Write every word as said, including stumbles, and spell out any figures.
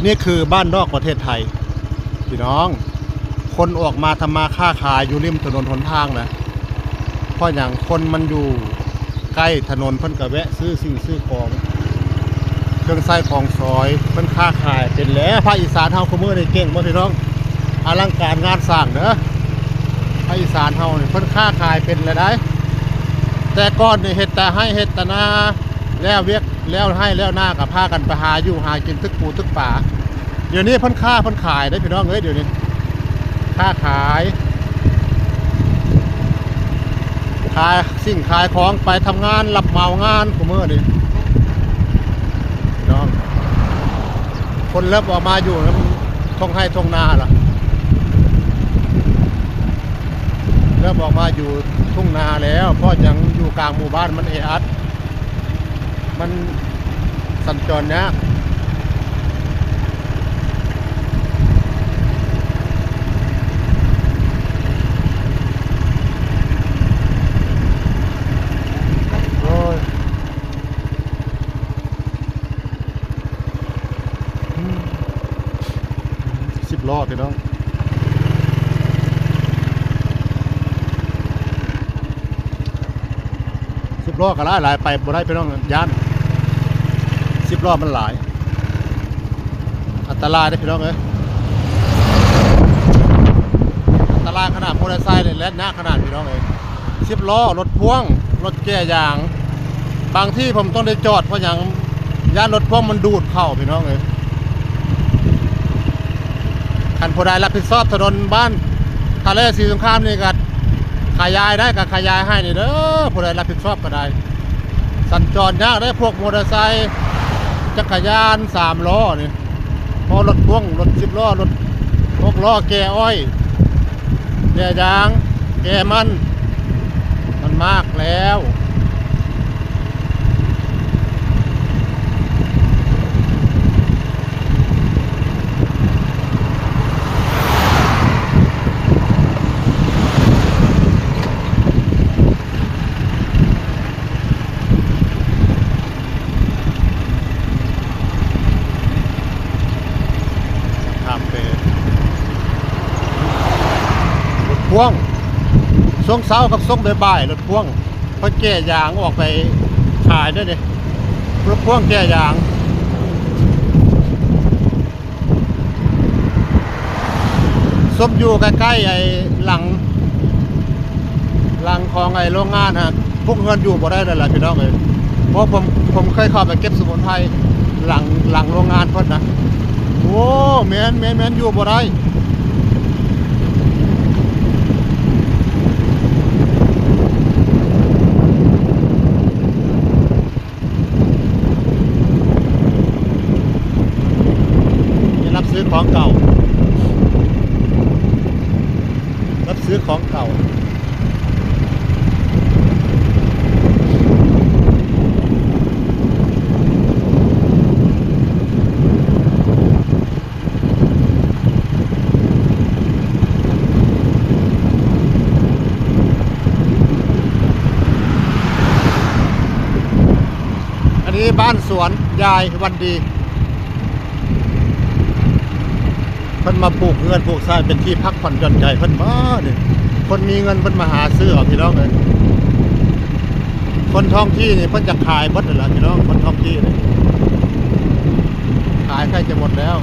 นี่คือบ้านนอกประเทศไทย พี่น้อง คนออกมาทำมาค้าขายอยู่ริมถนนหนทางนะ เพราะอย่างคนมันอยู่ใกล้ถนน เพิ่นก็แวะซื้อสิ่งซื้อของ เครื่องใช้ของสอย เพิ่นค้าขายเป็นแล้ว ภาคอีสานเฮาคุมื้อนี้เก่งบ่พี่น้อง อลังการงานสร้างเด้อ ภาคอีสานเฮานี่เพิ่นค้าขายเป็นแล้วได้ แต่ก่อนนี่เฮ็ดแต่ไฮ่เฮ็ดแต่นา แล้วเวียกแล้วไฮ่แล้วนาก็พากันไปหาอยู่หากินตึกปูตึกปา เดี๋ยวนี้เพิ่นค้าเพิ่นขายได้อพี่น้องเอ้ย เดี๋ยวนี้ ค้าขาย ขายสิ่งขายของไปทำงานรับเหมางานคุมื้อนี้ พี่น้อง คนเริ่มออกมาอยู่นำท่งไฮ่ท่งนาละ เริ่มออกมาอยู่ทุ่งนาแล้ว เพราะยังอยู่กลางหมู่บ้านมันแออัด มันสัญจรยาก โอ้ย อืม สิบล้อพี่น้อง สิบล้อก็หลายหลาย ไปบ่ได้พี่น้อง ย้าน สิบล้อมันหลาย อันตรายเด้อพี่น้องเอ้ย อันตรายขนาดมอเตอร์ไซค์เลยแล่นยากขนาดพี่น้องเอ้ย สิบล้อ รถพ่วง รถแก่ยาง บางที่ผมต้องได้จอดเพราะหยัง ย้านรถพ่วงมันดูดเข้าพี่น้องเอ้ย คันผู้ใดรับผิดชอบถนนบ้านทะเลสีสงครามนี่ก็ขยายได้ก็ขยายให้นี่เด้อ ผู้ใดรับผิดชอบก็ได้ สัญจรยากได้พวกมอเตอร์ไซค์ จักรยานสามล้อนี่ เพราะรถพ่วง รถสิบล้อ รถหกล้อ แก่อ้อย แก่ยาง แก่มัน มันมากแล้ว ข้ามไป รถพ่วง ช่วงเช้ากับช่วงบ่ายๆ รถพ่วง เพิ่นแก่ยางออกไปขายด้วยนี่ รถพ่วงแก่ยาง ส้มอยู่ใกล้ๆ ไอ้หลัง หลังของไอ้โรงงานฮะ พวกเฮือนอยู่บ่ได้เลยล่ะพี่น้องเอ้ย เพราะผม ผมเคยเข้าไปเก็บสมุนไพรหลัง หลังโรงงานเพิ่นนะ โอ้ แม่น แม่น แม่น อยู่บ่ได้ นี่รับซื้อของเก่า รับซื้อของเก่า อันนี้บ้านสวนยายวันดี เพิ่นมาปลูกเฮือนปลูกซานเป็นที่พักผ่อนหย่อนใจเพิ่นบ่นี่ คนมีเงินเพิ่นมาหาซื้อเอาพี่น้องเอ้ย คนท้องที่นี่เพิ่นจะขายหมดแล้วล่ะพี่น้อง คนท้องที่นี่ ขายใกล้จะหมดแล้ว